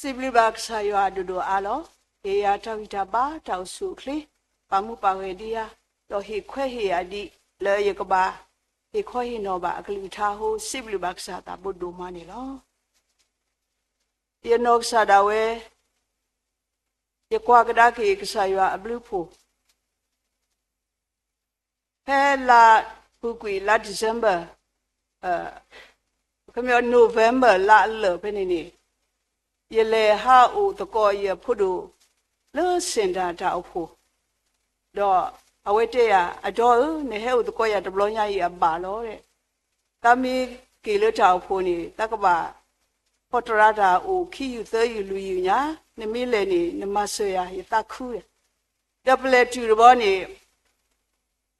စံးဘျုးဘၣ်ကစၢ်ယွၤဒိၣ်ဒိၣ်အါလီၤ. ဟ့ၣ်ယၤတၢ်ဂံၢ်တၢ်ဘါတၢ်အိၣ်ဆူၣ်အိၣ်ချ့, ပာ်မူပာ်ဂဲၤဒံးယၤ, ဒီးဟ့ၣ်ခွဲးဟ့ၣ်ယာ်ဒံး လၢယကဘၣ်ဟ့ၣ်ခီဟ့ၣ်နီၤဘၣ်အကလုၢ်ကထါအဃိ စံးဘျုးဘၣ်ကစၢ်သးဘိဒိၣ်မးန့ၣ်လီၤ. ယနီၢ်ကစၢ်ဒၣ်ဝဲ ယကွၢ်ကဒါက့ၤကစၢ်ယွၤအဘျုးအဖှိၣ် ဖဲလါပူၤကွံာ် လါ December, ခမ November လါအလၢာ်ဖဲန့ၣ်န့ၣ်, ယလဲၤဟးအိၣ်သကိးယဖိဒိၣ်လၢ Center တၢ်အိၣ်ဖှိၣ်, ဒီးအဝဲတဲယၤ, အဒီဧၢ, နဟဲအိၣ်သကိးယၤတဘျီညါအံၤအဘၣ်လီၤ. သးမ့ၢ်က့ၤလၢတၢ်အိၣ်ဖှိၣ်န့ၣ် သးကဘၣ်ဖီတရါတၢ်အိၣ်ခံယုၢ်သၢယုၢ်လွံၢ်ယုၢ်ညါ, နမ့ၢ်လဲၤန့ၣ် နမၤစၢၤယၤ ယသးခု. ဒီးပလဲၤတုၤတဘျီန့ၣ်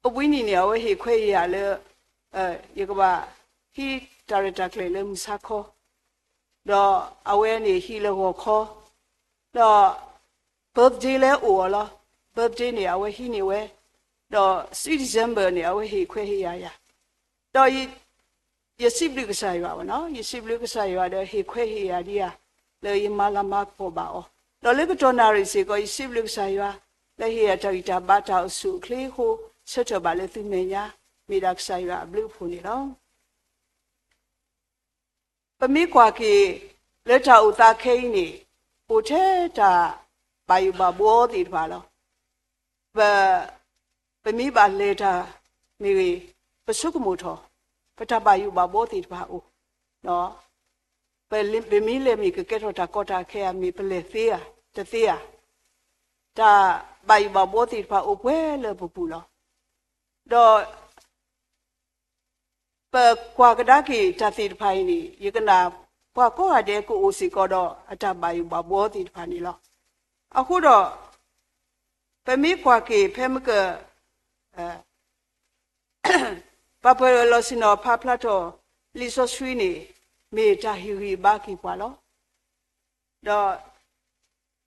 အိၣ်ဘှံးနံၤန့ၣ် အဝဲဟ့ၣ်ခွဲးဟ့ၣ်ယာ်လၢ ယကဘၣ်ဟံးတၢ်ရဲၣ်တၢ်ကျဲၤလၢမုၢ်ဆါခီ, ဒီးအဝဲန့ၣ်ဟံးလၢဂီၤခီ, ဒီး birthday လၢအိၣ်အီၤလီၤ. Birthday န့ၣ် အဝဲဟံးန့ၢ်ဝဲ, ဒီး sweet December န့ၣ် အဝဲဟ့ၣ်ခွဲးဟ့ၣ်ယာ်ယၤ, ဒီး ယစံးဘျုးကစၢ်ယွၤဘၣ်နီၤ, ယစံးဘျုးကစၢ်ယွၤဒီးဟ့ၣ်ခွဲးဟ့ၣ်ယာ်ဒံးယၤ လၢယမၤလၤမၤကပီၤဘၣ်အီၤ, ဒီးလၢကတီၢ်နၣ်ရံၣ်စ့ၢ်ကီး ယစံးဘျုးကစၢ်ယွၤ လၢဟ့ၣ်ယၤတၢ်ဂံၢ်တၢ်ဘါတၢ်အိၣ်ဆူၣ်အိၣ်ချ့အဃိ ဆၢထၢၣ်ဘၣ်လၢသုမဲာ်ညါ, မ့ၢ်ဒၣ်ကစၢ်ယွၤအဘျုးအဖှိၣ်န့ၣ်လီၤ. ပမ့ၢ်ကွၢ်က့ၤ လၢတၢ်အိၣ်သးခဲအံၤန့ၣ် အိၣ်ထဲတၢ်ဘၣ်ယိၣ်ဘၣ်ဘှီသ့ၣ်တဖၣ်လီၤ. ပ ပမ့ၢ်ဘၣ်လဲၤတၢ်မ့ၢ်ဂ့ၤ, ပဆိကမိၣ်ထီၣ် ပတၢ်ဘၣ်ယိၣ်ဘၣ်ဘှီသ့ၣ်တဖၣ်အိၣ်, ပ ပမ့ၢ်လဲၤမ့ၢ်ကကဲထီၣ်တၢ်ကီတၢ်ခဲဧါ, မ့ၢ်ပလဲၤသ့ဧါ, တသ့ဧါ, တၢ်ဘၣ်ယိၣ်ဘၣ်ဘှီသ့ၣ်တဖၣ်အိၣ်ပှဲၤလၢပပူၤလီၤ. ဒီး ပကွၢ်ကဒါက့ၤတၢ်သ့ၣ်တဖၣ်အံၤန့ၣ် ယကနၣ် ပှၤကိးဂၤဒဲးကအိၣ်စ့ၢ်ကီးဒီးအတၢ်ဘၣ်ယိၣ်ဘၣ်ဘှီသ့ၣ်တဖၣ်န့ၣ်လီၤ. အဃိဒီး ပမ့ၢ်ကွၢ်က့ၤဖဲမက ပှၤပၢၤလီၢ်ဆ့ၣ်နီၤဖးဖျါထီၣ်လံာ်စီဆှံန့ၣ် မ့ၢ်တၢ်ဟ့ၣ်ဂံၢ်ဘါက့ၤပှၤလီၤ. ဒီး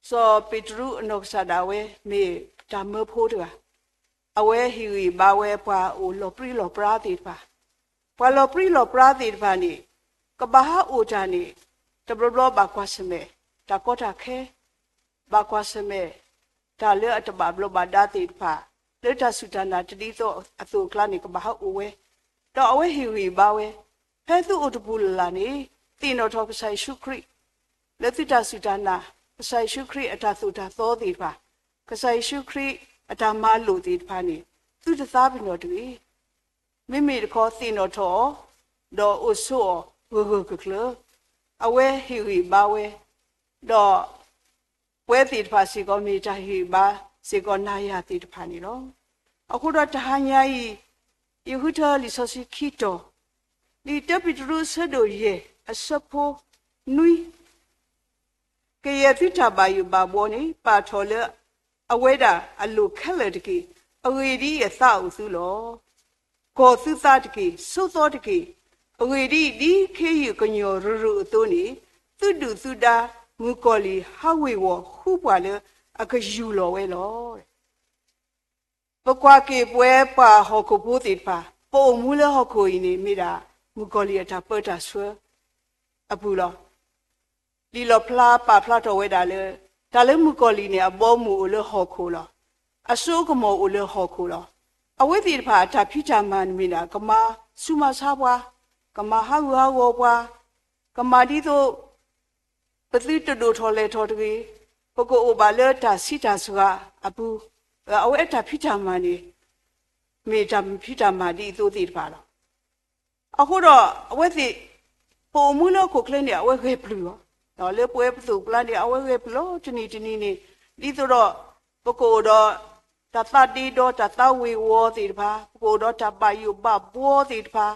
စီၤပ့းတရူးအနီၢ်ကစၢ်ဒၣ်ဝဲ မ့ၢ်တၢ်မၢဖိတဂၤ, အဝဲဟ့ၣ်ဂံၢ်ဘါဝဲပှၤအိၣ်လီၤပြံလီၤပြါသ့ၣ်တဖၣ်, ပှၤလီၤပြံလီၤပြါသ့ၣ်တဖၣ်န့ၣ် ကဘၣ်ဟးအိၣ်တၢ်န့ၣ် တဘျီဘျီဘၣ်ကွၢ်ဆၢၣ်မဲာ် တၢ်ကီတၢ်ခဲ ဘၣ်ကွၢ်ဆၢၣ်မဲာ် တၢ်လၢအတဘၣ်ဘျီးဘၣ်ဒါသ့ၣ်တဖၣ် လၢတၢ်စူၢ်တၢ်နာ်တဒ်သိးအသိးအကျါန့ၣ် ကဘၣ်ဟးအိၣ်ဝဲ, ဒီးအဝဲဟ့ၣ်ဂံၢ်ဘါဝဲ, ဖဲသုအိၣ်တပူၤလၢ်လၢ်န့ၣ် သ့ၣ်နီၣ်ထီၣ်ကစၢ်ယ့ၣ်ၡူးခရံာ် လၢသုတၢ်စူၢ်တၢ်နာ်, ကစၢ်ယ့ၣ်ၡူးခရံာ်အတၢ်သိၣ်တၢ်သီသ့ၣ်တဖၣ်, ကစၢ်ယ့ၣ်ၡူးခရံာ်အတၢ်မၤလိာ်သ့ၣ်တဖၣ်န့ၣ် သုတသးပ့ၤနီၣ်တဂ့ၤ. မ့မ့ၢ်တခီသ့ၣ်နီၣ်ထီၣ်အီၤ, ဒီးအိၣ်ဆိးအီၤဂၢၢ်ဂၢၢ်ကျၢၤကျၢၤ, အဝဲဟ့ၣ်ဂံၢ်ဘါဝဲ, ဒီးပဝဲသ့ၣ်တဖၣ်စ့ၢ်ကီး မ့ၢ်တၢ်ဟ့ၣ်ဂံၢ်ဘါစ့ၢ်ကီးနၤယၤသ့ၣ်တဖၣ်န့ၣ်လီၤ. အဃိဒီးတဟါညါအံၤ ယဃုထၢလံာ်စီဆှံခံတီၤ, လံာ်တၢပ့းတရူးအဆၢဒိၣ်ယဲၢ်အဆၢဖိနွံ ကယဲၢ်သုတၢ်ဘၣ်ယိၣ်ဘၣ်ဘှီန့ၣ် ပာ်ထီၣ်လၢအလိၤခဲလၢာ်တက့ၢ်. အဂ့ၢ်ဒ်အံၤ, အသးအိၣ်သုလီၤ. ကီၢ်သုသးတက့ၢ်, ဆိးသီတက့ၢ်. အဂ့ၢ်ဒ်အံၤ, ဒ်ခ့ယုၢ်ကညီၤရရူၢ်အသိးန့ၣ်, သုဒူၣ်သုဒါမုၣ်ကီၤလံၢ်ဟးဝ့ၤဝီၤဃုပှၤလၢအကယူၢ်လီၤဝဲလီၤ. ပကွၢ်က့ၤပဝဲပှၤဟီၣ်ခိၣ်ဖိသ့ၣ်တဖၣ်, ပအိၣ်မူလၢဟီၣ်ခိၣ်အံၤန့ၣ် မ့ၢ်ဒၣ်မုၣ်ကီၤလံၢ်အတၢ်ပၢတၢ်ဆှၢအပူၤလီၤ. လံာ်လီၣ်ဖျါပာ်ဖျါထီၣ်ဝဲဒၣ်လၢ တၢ်လၢမုၣ်ကီၤလံၢ်န့ၣ် အဘီအမုၢ်အိၣ်လၢဟီၣ်ခိၣ်လီၤ. အစိအကမီၤအိၣ်လၢဟီၣ်ခိၣ်လီၤ. အဝဲသ့ၣ်တဖၣ်အတၢ်ဖံးတၢ်မၤန့ၣ်မ့ၢ်ဒၣ် ကမၤဆူးမၤဆါပှၤ, ကမၤဟးဂူာ်ဟးဂီၤပှၤ, ကမၤဒ်သိး ပသုတဒိၣ်ထီၣ်လဲၢ်ထီၣ်တဂ့ၤ, ပကအိၣ်ဘၣ်လၢတၢ်ဆံးတၢ်စှၤအပူၤ, အဝဲအတၢ်ဖံးတၢ်မၤန့ၣ် မ့ၢ်တၢ်ဖံးတၢ်မၤဒ်အသိးသ့ၣ်တဖၣ်လီၤ. အဃိဒီးအဝဲသ့ၣ် ပအိၣ်မူလၢဟီၣ်ခိၣ်ချၢန့ၣ် အဝဲဂဲၤပျုၢ်လီၤ. လၢပဝဲပသိၣ်ပကျါန့ၣ် အဝဲဂဲၤပျုၢ်လီၤ. တနံၤတနံၤန့ၣ် ဒ်သိးဒီး ပကအိၣ်ဒီး တၢ်သးဒ့ဒီ တၢ်သးဝ့ၤဝီၤသ့ၣ်တဖၣ်, ပကအိၣ်ဒီးတၢ်ဘၣ်ယိၣ်ဘၣ်ဘှီသ့ၣ်တဖၣ်,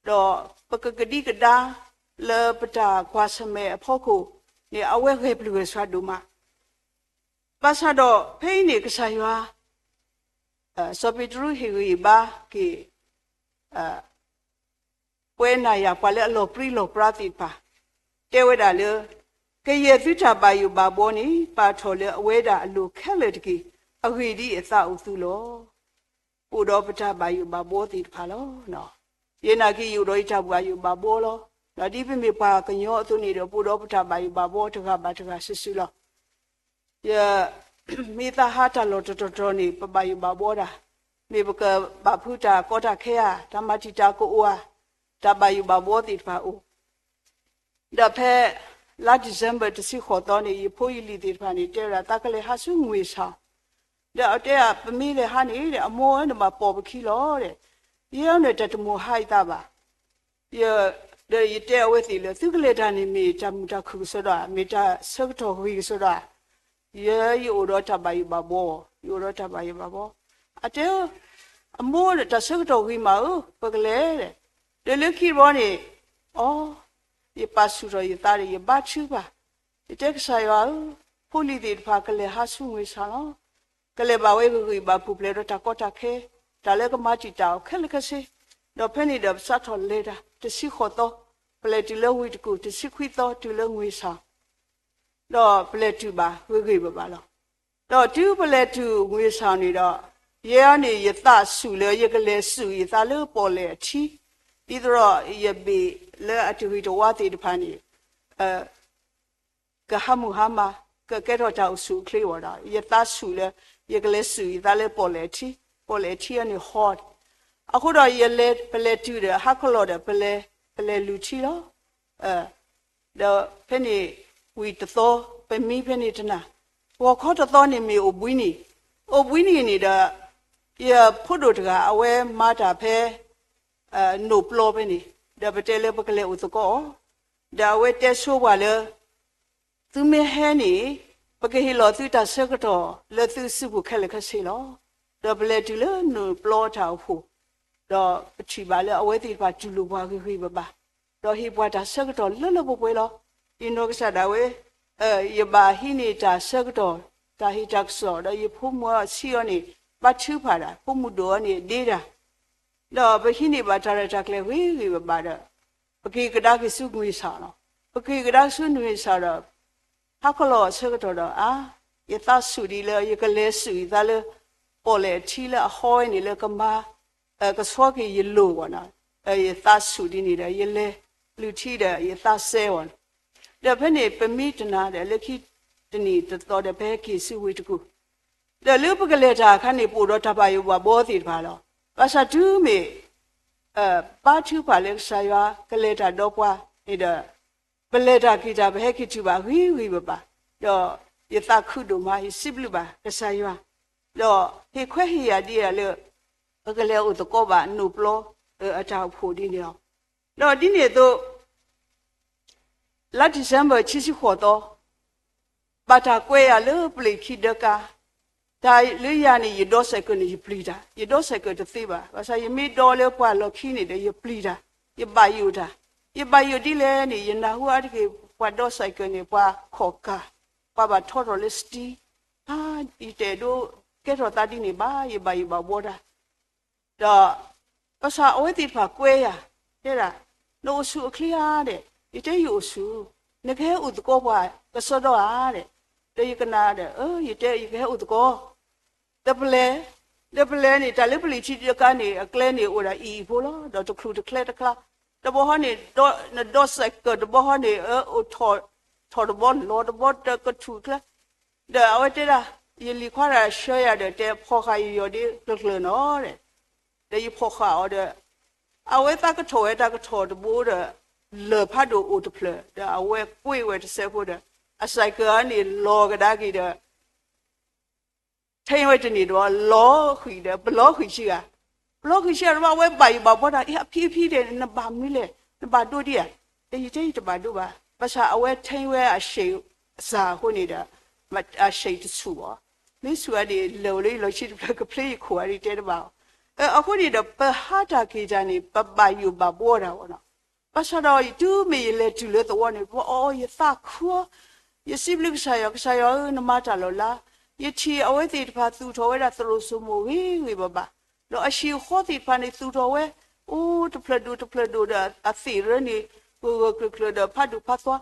ဒီးပကကဒံကဒါ လၢပတၢ်ကွၢ်ဆၢၣ်မဲာ်အဖီခိၣ်န့ၣ် အဝဲဂဲၤပျုၢ်ဂဲၤဆှါဒိၣ်မး. ဘၣ်ဆၣ်ဒီးဖဲအံၤန့ၣ် ကစၢ်ယွၤ စီၤပ့းတရူးဟ့ၣ်ဂံၢ်ဘါက့ၤ ပဝဲနၤယၤ ပှၤလၢအလီၤပြံလီၤပြါသ့ၣ်တဖၣ် တဲဝဲဒၣ်လၢ ကယဲၢ်သုတၢ်ဘၣ်ယိၣ်ဘၣ်ဘှီန့ၣ် ပာ်ထီၣ်လၢအဝဲဒၣ်အလိၤခဲလၢာ်တက့ၢ်. အဂ့ၢ်ဒ်အံၤ, အသးအိၣ်သုလီၤ. ပအိၣ်ဒီးပတၢ်ဘၣ်ယိၣ်ဘၣ်ဘှီသ့ၣ်တဖၣ်လီၤ. ယဲနာ်က့ ယအိၣ်ဒီးယတၢ်ဘၣ်ယိၣ်ဘၣ်ဘှီလီၤ. ဒီးဒ်ပမ့ၢ်ပှၤကညီအသိးန့ၣ်ဒီး ပအိၣ်ဒီးပတၢ်ဘၣ်ယိၣ်ဘၣ်ဘှီတဂၤဘၣ်တဂၤစုာ်စုာ်လီၤ. ယ မ့ၢ်သးဟးတၢ်လီၢ်တတီၤတီၤန့ၣ် ပဘၣ်ယိၣ်ဘၣ်ဘှီတၢ်, မ့ၢ်ပကဘၣ်ဖုးတၢ်ကီတၢ်ခဲဧါ, တၢ်မၤတံာ်တာ်ကအိၣ်ဧါ, တၢ်ဘၣ်ယိၣ်ဘၣ်ဘှီသ့ၣ်တဖၣ်အိၣ် ဒီးဖဲ လါ December တဆံဃိးသီန့ၣ် ယဖိယလံၤသ့ၣ်တဖၣ်န့ၣ် တဲဝဲဒၣ် သးကလဲၤဟးဆူငွေဆောင်, ဒီးအတဲ ပမ့ၢ်လဲၤဟးန့ၣ် အမိၢ်ဧၢ နဘၣ်ပိာ်ပခံလီၤဒီး, ယဲန့ၣ်တၢ်တမိၣ်ဟါယသးဘၣ်. ယ ဒီးယတဲအဝဲသ့ၣ်လၢ သုကလဲၤတၢ်န့ၣ် မ့ၢ်တၢ်မုာ်တၢ်ခုၣ်ကစီဒီဧါ, မ့ၢ်တၢ်ဆၢကတီၢ်ဂ့ၤကစီဒီဧါ. ယ ယအိၣ်ဒီးတၢ်ဘၣ်ယိၣ်ဘၣ်ဘှီ, ယအိၣ်ဒီးတၢ်ဘၣ်ယိၣ်ဘၣ်ဘှီ. အတဲ အမိၢ်ဒီး တၢ်ဆၢကတီၢ်ဂ့ၤမးဧၢ, ပကလဲၤဒီး, ဒီးလၢခံတဘျီန့ၣ်, အိ, ယပာ်ဆူၣ်ထီၣ်ယသးဒီး ယဘါထုကဖၣ်, ယတဲကစၢ်ယွၤဧၢ, ဖိလံၤသ့ၣ်တဖၣ်ကလဲၤဟးဆူငွေဆောင်လီၤ. ကလဲၤဘၣ်ဝဲဂ့ၤဂ့ၤဘၣ် ပူၤဖျဲးဒီးတၢ်ကီတၢ်ခဲ, တၢ်လၢကမၤတံာ်တာ်အီၤခဲလၢာ်ခဲဆ့, ဒီးဖဲန့ၣ်ဒီးပစးထီၣ်လဲၤတၢ် တဆံဃိးသီ, ပလဲၤတုၤလၢဝ့ၢ်တကူၣ်, တဆံခွံသီတုၤလၢငွေဆောင်, ဒီးပလဲၤတုၤဘၣ်ဂ့ၤဂ့ၤဘၣ်ဘၣ်လီၤ. ဒီးတုၤပလဲၤတုၤငွေဆောင်န့ၣ်ဒီး, ယဲအံၤန့ၣ် ယသးဆူၣ်လၢယကလဲၤစူးယသးလၢပီၣ်လဲၣ်အထံ, ဒ်သိးဒီးယဘ့ၣ်လၢအတဂ့ၤတဝါသ့ၣ်တဖၣ်န့ၣ် ကဟးမုၢ်ဟါမး, ကကဲထီၣ်တၢ်အိၣ်ဆူၣ်အိၣ်ချ့အဂီၢ်ဒီး ယသးဆူၣ်လၢ ယကလဲၤစူးယသးလၢပီၣ်လဲၣ်အထံ, ပီၣ်လဲၣ်အထံအံၤန့ၣ် hot, အဃိဒီးယလဲၤ ပလဲၤတုၤဒီး ဟါခီလီၤဒီး ပလဲၤ ပလဲၤလုၢ်ထံလီၤ. ဒီးဖဲန့ၣ် ဝံၤတသီ, ပမံဖဲန့ၣ်တနၤ, ဂီၤခီတသီန့ၣ်မ့ၢ်အိၣ်ဘှံးနံၤ, အိၣ်ဘှံးနံၤန့ၣ်ဒီး ယဖိဒိၣ်တဂၤ အဝဲမၤတၢ်ဖဲ နိၣ်ပျီဖဲန့ၣ်, ဒီးပတဲလၢပကလဲၤအိၣ်သကိးအီၤ, ဒီးအဝဲတဲဆိပှၤလၢ သုမ့ၢ်ဟဲန့ၣ် ပကဟ့ၣ်လီၤသုတၢ်ဆၢကတီၢ်လၢသုစုပူၤခဲလၢာ်ခဲဆ့လီၤ. ဒီးပလဲၤတုၤလၢနိၣ်ပျီတၢ်အိၣ်ဖှိၣ်, ဒီးပထံၣ်ဘၣ်လၢအဝဲသ့ၣ်တဖၣ်တူၢ်လိာ်ပှၤဂ့ၤဂ့ၤဘၣ်ဘၣ်, ဒီးဟ့ၣ်ပှၤတၢ်ဆၢကတီၢ်လၢလၢပှဲၤပှဲၤလီၤ. ယနီၢ်ကစၢ်ဒၣ်ဝဲ ယဘၣ်ဟံးန့ၢ်တၢ်ဆၢကတီၢ်, တၢ်ဟ့ၣ်တၢ်ကစီၣ်, ဒီးယဖိမုၣ်အဆံးအီၤန့ၣ် ဘါထုကဖၣ်ဒၣ်, ဖိမုၣ်ဒိၣ်အီၤန့ၣ်ဒ့တၢ်, ဒီးပဟံးန့ၢ်ဘၣ်တၢ်ရဲၣ်တၢ်ကျဲၤဂ့ၤဂ့ၤဘၣ်ဘၣ်ဒီး ပက့ၤကဒါက့ၤဆူငွေဆောင်လီၤ. ပက့ၤကဒါဆူငွေဆောင်ဒီး ဟါခီလီၤဆၢကတီၢ်ဒီး အါ, ယသးဆူၣ်ဒ်လၢယကလဲၤစူးယသးလၢ ပီၣ်လဲၣ်အထံလၢအဟီဝဲန့ၣ်လၢကမၤ ကဆှီက့ၤယလိၤဂီၢ်နီၤ, ယသးဆူၣ်ဒ်န့ၣ်ဒီး ယလဲၤလုၢ်ထံဒီး ယသးစဲအီၤလီၤ. ဒီးဖဲန့ၣ် ပမံတနၤဒီး လၢခံတနံၣ်တသီဒီး ပဟဲက့ၤဆူဝ့ၢ်တကူၣ်, ဒီးလၢပကလဲၤတၢ်အခါန့ၣ် ပအိၣ်ဒီးတၢ်ဘၣ်ယိၣ်ဘၣ်ဘှီသ့ၣ်တဖၣ်လီၤ. ဘၣ်ဆၣ်တုၤမ့ၢ် ဘါထုကဖၣ်လၢကစၢ်ယွၤကလဲၤတၢ်ဒီးပှၤန့ၣ်ဒီး ပလဲၤတၢ်က့ၤတၢ် ပဟဲက့ၤတုၤဘၣ်ဂ့ၤဂ့ၤဘၣ်ဘၣ်, ဒီးယသးခုဒိၣ်မး ယစံးဘျုးဘၣ်ကစၢ်ယွၤ, ဒီးဟ့ၣ်ခွဲးဟ့ၣ်ယာ်ဒံးယၤလၢ ပကလဲၤအိၣ်သကိးဘၣ်နိၣ်ပျီ အတၢ်အိၣ်ဖှိၣ်ဒ်န့ၣ်လီၤ. ဒီးဒ်န့ၣ်အသိး လါ December ခံဆံဃိးသီ, ဘၣ်တၢ်ကွဲယၤလၢပျံၤခံဒၢကါ, တၢ်လၢယၤန့ၣ် ယဒိးစဲးကၢးန့ၣ် ယပျံၤတၢ်, ယဒိးစဲးကၢးတသ့ဘၣ်. ဘၣ်ဆၣ်ယမ့ၢ်ဒိးလၢပှၢ်လီၢ်ခံန့ၣ်ဒီး ယပျံၤတၢ်, ယဘၣ်ယိၣ်တၢ်, ယဘၣ်ယိၣ်ဒ်လဲၣ်န့ၣ် ယနၢ်ဟူအါတက့ၢ် ပှၤဒိးစဲးကၢးန့ၣ် ပှၤခိးကၢ်, ပှၤဘၣ်ထီထီၣ်လၢ steel, ယတအဲၣ်ဒိးကဲထီၣ်သးဒ်န့ၣ်ဘၣ်, ယဘၣ်ယိၣ်ဘၣ်ဘှီတၢ် ဒီး ဘၣ်ဆၣ်အဝဲသ့ၣ်တဖၣ်ကွဲယၤ, တဲဒၣ်, နအိၣ်ဆူၣ်အိၣ်ချ့ဧါဒီး, ယတဲယအိၣ်ဆူၣ်, နကဟဲအိၣ်သကိးပှၤကစီဒီဧါဒီး, ဒီးယကနၣ်ဒီး ယတဲယကဟဲအိၣ်သကိး, ဒီးပလဲၤ, ဒီးပလဲၤန့ၣ် တၢ်လၢပျံၤခံဒၢကါန့ၣ် အကျဲန့ၣ်အိၣ်ဒၣ်အံၤအံၤဖိလီၤ, ဒီးတချုးတချဲတချါ, တဘီဟီန့ၣ် နဒိးစဲးကၢးတဘီဟီန့ၣ် အိၣ်ထီၣ်တဘီ လီၤတဘီ တကထူၣ်ကျဲ ဒီးအဝဲတဲဒၣ်, ယလံၤခွါတဂၤဆှၢယၤဒီး တဲဖီၣ်ဃာ်ယယီၢ်ဒ့ကျၢၤကျၢၤနီၤဒီး, ဒီးယဖီၣ်ဃာ်အီၤဒီး, အဝဲသးကထီၣ်ဝဲတၢ်ကထီၣ်တဘိဒီး, လၢၢ်ဖးဒိၣ်အိၣ်တဖျၢၣ် ဒီးအဝဲကွံာ်ဝဲတစဲးဖိဒီး, အစဲးကၢးန့ၣ်လီၤကဒါက့ၤဒီး ထဲဝဲတန့ၢ်ဒီး လီၤဃံၤဒီး ပလီၤဃံၤဆံဂၤ, ပလီၤဃံၤဆံဂၤတဘျီ အဝဲဘၣ်ယိၣ်ဘၣ်ဘှီတၢ်, အဖံအဖံတဲ နဘၣ်မနုၤလဲၣ်, နဘၣ်ဒိဒံးဧါ, ဒီးယတဲယတဘၣ်ဒိဘၣ်, ဘၣ်ဆၣ်အဝဲထဲဝဲအစဲးစၢ်အဃိန့ၣ်ဒီး, အစဲးတဆူၣ်ဘၣ်, မ့ၢ်ဆူၣ်ဧါဒံး လဲၤအိၣ်လၢယလီၢ်ခံတဖျၢၣ် ကဖျ့ယခိၣ်ဧါဒံး တဲတဘၣ်အီၤ, အဃိန့ၣ်ဒီး ပဟးတၢ်က့ၤတၢ်န့ၣ် ပဘၣ်ယိၣ်ဘၣ်ဘှီတၢ်ဘၣ်နီၤ ဘၣ်ဆၣ်ဒီး တုၤမ့ၢ်ယလဲၤတုၤလၢသဝီန့ၣ် ပအီၣ်အီယသးခုအီၤ, ယစံးဘျုးကစၢ်ယွၤ, ကစၢ်ယွၤဧၢ, နမၤတၢ်လီၤလး, ယထံၣ်အဝဲသ့ၣ်တဖၣ်သူၣ်ထီၣ်ဝဲဒၣ်သရိာ်စိမိၤဂ့ၤဂ့ၤဘၣ်ဘၣ်, ဒီးအဟံၣ်အဃီသ့ၣ်တဖၣ်န့ၣ်သူၣ်ထီၣ်ဝဲ, အိၣ်တဖျၢၣ်ဒိၣ်တဖျၢၣ်ဒိၣ်ဒီး အသ့ၣ်ရၢန့ၣ် ဂၢၢ်ဂၢၢ်ကျၢၤကျၢၤဒီးဖးဒိၣ်ဖးသွါ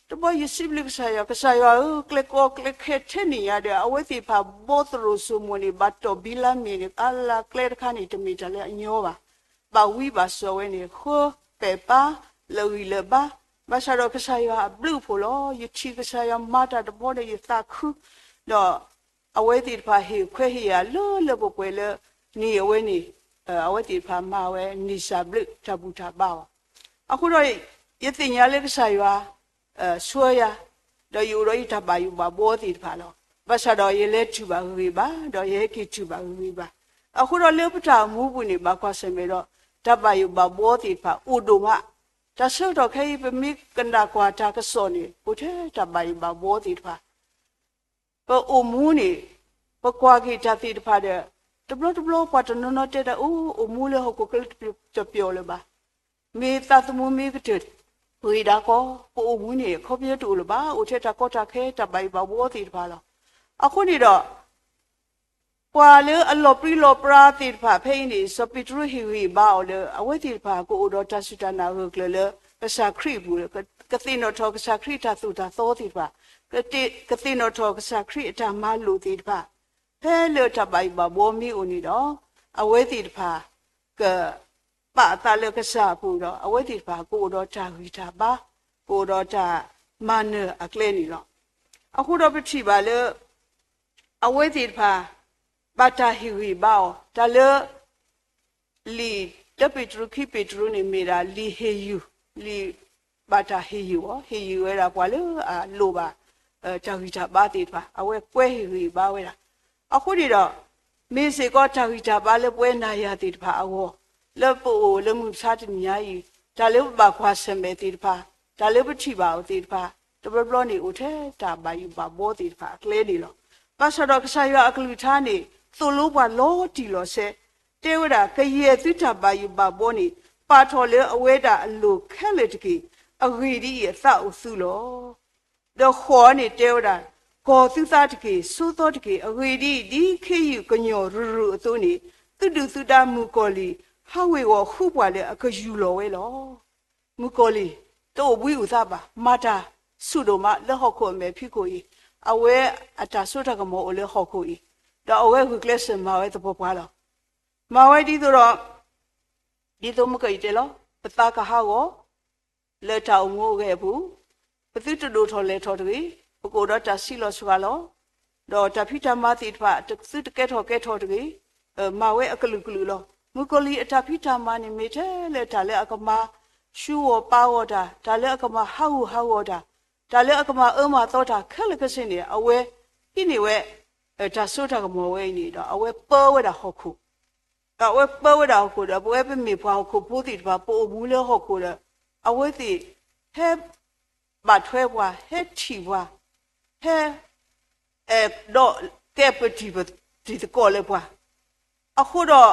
တဘျီယစံးဘျုးကစၢ်ယွၤ, ကစၢ်ယွၤဧၢ, ကျဲကိးကျဲခဲထဲန့ၣ်ယါဒီး အဝဲသ့ၣ်တဖၣ်ဘီသရိာ်စိမိၤန့ၣ် ဘၣ်တီၢ်ဘံလါမ့ၤန့ၣ် အလါကျဲတခါန့ၣ် တမ့ၢ်တၢ်လၢအညီဘၣ်, ဘၣ်ဝံဘၣ်စီၤဝဲန့ၣ် ဃၢပဲာ်ပၢ် လၢအဂံၢ်လၢအဘါ, ဘၣ်ဆၣ်ဒီးကစၢ်ယွၤအဘျုးအဖှိၣ်လီၤ. ယထံၣ်ကစၢ်ယွၤမၤတၢ်တဘီဒီးယသးခု, ဒီးအဝဲသ့ၣ်တဖၣ်ဟ့ၣ်ခွဲးဟ့ၣ်ယာ်လၢလၢပှဲၤပှဲၤလၢ နံၣ်အဝဲန့ၣ်, အဝဲသ့ၣ်တဖၣ်မၤဝဲနံၣ်စၢ်ဘျုးတၢ်ဘူၣ်တၢ်ဘါအီၤ. အဃိဒီး ယသ့ၣ်ညါလၢကစၢ်ယွၤ ဆှၢယၤ, ဒီးယအိၣ်ဒီးယတၢ်ဘၣ်ယိၣ်ဘၣ်ဘှီသ့ၣ်တဖၣ်လီၤ. ဘၣ်ဆၣ်ဒီးယလဲၤတုၤဘၣ်ဂ့ၤဂ့ၤဘၣ်, ဒီးယဟဲက့ၤတုၤဘၣ်ဂ့ၤဂ့ၤဘၣ်. အဃိဒီးလၢပတၢ်အိၣ်မူပူၤန့ၣ် ဘၣ်ကွၢ်ဆၢၣ်မဲာ်ဒီး တၢ်ဘၣ်ယိၣ်ဘၣ်ဘှီသ့ၣ်တဖၣ်အိၣ်ဒိၣ်မး, တၢ်ဆၢကတီၢ်ခဲအံၤ ပမ့ၢ်ကနၣ်ကွၢ်တၢ်ကစီၣ်န့ၣ် အိၣ်ထဲတၢ်ဘၣ်ယိၣ်ဘၣ်ဘှီသ့ၣ်တဖၣ် ပအိၣ်မူန့ၣ် ပကွၢ်က့ၤတၢ်သ့ၣ်တဖၣ်ဒီး တဘျီတဘျီပှၤတနီၤနီၤတဲဒၣ် အိၣ်, အိၣ်မူလၢဟီၣ်ခိၣ်ချၢတပျီၤလၢၤဘၣ်. မ့ၢ်သးသမူမ့ၢ်ကတၢၢ် ပှ့ၤဒၣ်ကီ, ပအိၣ်မူန့ၣ် အခီပညီတအိၣ်လၢၤဘၣ်, အိၣ်ထဲတၢ်ကီတၢ်ခဲ တၢ်ဘၣ်ယိၣ်ဘၣ်ဘှီသ့ၣ်တဖၣ်လီၤ. အဃိန့ၣ်ဒီး ပှၤလၢအလီၤပြံလီၤပြါသ့ၣ်တဖၣ်ဖဲအံၤန့ၣ် စီၤပ့းတရူးဟ့ၣ်ဂံၢ်ဟ့ၣ်ဘါအီၤလၢ အဝဲသ့ၣ်တဖၣ် ကအိၣ်ဒီးတၢ်စူၢ်တၢ်နာ်အဂၢၢ်ကျၢၤလၢ ကစၢ်ခရံာ်အပူၤ, ကသ့ၣ်နီၣ်ထီၣ်ကစၢ်ခရံာ်အတၢ်သိၣ်တၢ်သီသ့ၣ်တဖၣ်, ကသ့ၣ်နီၣ်ထီၣ်ကစၢ်ခရံာ်အတၢ်မၤလိာ်သ့ၣ်တဖၣ်, ဖဲလၢတၢ်ဘၣ်ယိၣ်ဘၣ်ဘှီမ့ၢ်အိၣ်န့ၣ်ဒီး အဝဲသ့ၣ်တဖၣ် က ပာ်အသးလၢကစၢ်အပူၤဒီး အဝဲသ့ၣ်တဖၣ် ကအိၣ်ဒီးတၢ်ဂံၢ်တၢ်ဘါ, ကအိၣ်ဒီးတၢ်မၤနၢၤအကျဲန့ၣ်လီၤ. အဃိဒီးပထံၣ်ဘၣ်လၢ အဝဲသ့ၣ်တဖၣ် ဘၣ်တၢ်ဟ့ၣ်ဂံၢ်ဘါအီၤ, တၢ်လၢ လံာ်တၢပ့းတရူး ခံပ့းတရူးန့ၣ် မ့ၢ်ဒၣ်လံာ်ဟ့ၣ်ယုၢ်, လံာ်ဘၣ်တၢ်ဟ့ၣ်ယုၢ်အီၤ, ဟ့ၣ်ယုၢ်ဝဲဒၣ်ပှၤလၢအလိၣ်ဘၣ် တၢ်ဂံၢ်တၢ်ဘါသ့ၣ်တဖၣ် အဝဲကွဲဟ့ၣ်ဂံၢ်ဘါဝဲဒၣ်. အဃိန့ၣ်ဒီး မ့ၢ်စ့ၢ်ကီးတၢ်ဂံၢ်တၢ်ဘါလၢပဝဲနၤယၤသ့ၣ်တဖၣ်အဂီၢ်, လၢပအိၣ်လၢမုၢ်မဆါတနံၤညါအံၤ, တၢ်လၢပဘၣ်ကွၢ်ဆၢၣ်မဲာ်သ့ၣ်တဖၣ်, တၢ်လၢပထံၣ်ဘၣ်အီၤသ့ၣ်တဖၣ်, တဘျီဘျီန့ၣ်အိၣ်ထဲတၢ်ဘၣ်ယိၣ်ဘၣ်ဘှီသ့ၣ်တဖၣ်အကျဲန့ၣ်လီၤ. ဘၣ်ဆၣ်ဒီးကစၢ်ယွၤအကလုၢ်ကထါန့ၣ် သိၣ်လိပှၤလီၤတံၢ်လီၤဆဲး, တဲဝဲဒၣ် ကယဲၢ်သုတၢ်ဘၣ်ယိၣ်ဘၣ်ဘှီန့ၣ် ပာ်ထီၣ်လၢအဝဲဒၣ်အလိၤခဲလၢာ်တက့ၢ်. အဂ့ၢ်ဒ်အံၤ, အသးအိၣ်သုလီၤ. ဒီးဃိးန့ၣ်တဲဝဲဒၣ်, ကီၤသုသးတက့ၢ်, ဆိးသီတက့ၢ်. အဂ့ၢ်ဒ်အံၤ, ဒ်ခ့ယုၢ်ကညီၢ်ရုၢ်ရုၢ်အသိးန့ၣ်, သုဒုၣ်သုဒါမုၣ်ကီၤလံၢ် ဟးဝ့ၤဝီၤဃုပှၤလၢအကယူၢ်လီၤဝဲလီၤ. မုၣ်ကီၤလံၢ် တအိၣ်ဘှံးအိၣ်သါဘၣ်, မၤတၢ်ဆူၣ်ဒိၣ်မးလၢဟီၣ်ခိၣ်အမဲာ်ဖံးခိၣ်အံၤ, အဝဲအတၢ်စိတၢ်ကမီၤအိၣ်လၢဟီၣ်ခိၣ်အံၤ, ဒီးအဝဲဂုာ်ကျဲးစၢးမၤဝဲသပှၢ်ပှၢ်လီၤ. မၤဝဲဒ်သိးဒီး ဒ်သိးမုၢ်ကီၤလံၢ်တဲလီၤ, ပသးကဟးဂီၤ လၢတၢ်အိၣ်မူအဂဲၤအပူၤ, ပသုတဒိၣ်ထီၣ်လဲၢ်ထီၣ်တဂ့ၤ, ပကအိၣ်ဒီးတၢ်ဆံးလီၤစှၤလီၤ, ဒီးတၢ်ဖံးတၢ်မၤသ့ၣ်တဖၣ် သုတကဲထီၣ်ကဲထီၣ်တဂ့ၤ, မၤဝဲအကလုာ်ကလုာ်လီၤ. မုၣ်ကီၤလံၢ်အတၢ်ဖံးတၢ်မၤန့ၣ် မ့ၢ်ထဲလၢတၢ်လၢအကမၤဆူဂီၤပာ်ဂီၤတၢ်, တၢ်လၢအကမၤဟးဂူာ်ဟးဂီၤတၢ်, တၢ်လၢအကမၤအၢမၤသီတၢ်ခဲလၢာ်ခဲဆ့န့ၣ် အဝဲဟံးန့ၢ်ဝဲ တၢ်စိတၢ်ကမီၤဝဲအံၤန့ၣ်ဒီး အဝဲပၢဝဲဒၣ်ဟီၣ်ခိၣ် ဒီးအဝဲပၢဝဲဒၣ်ဟီၣ်ခိၣ်ဒီး ပဝဲပမ့ၢ်ပှၤဟီၣ်ခိၣ်ဖိသ့ၣ်တဖၣ် ပအိၣ်မူလၢဟီၣ်ခိၣ်ဒီး အဝဲသ့ၣ်ဟဲဘၣ်ထွဲပှၤ, ဟဲထံၣ်ပှၤ, ဟဲ အဲၣ်ဒိးကဲပတံၤပတံၤသကိးလၢပှၤ, အဃိဒီး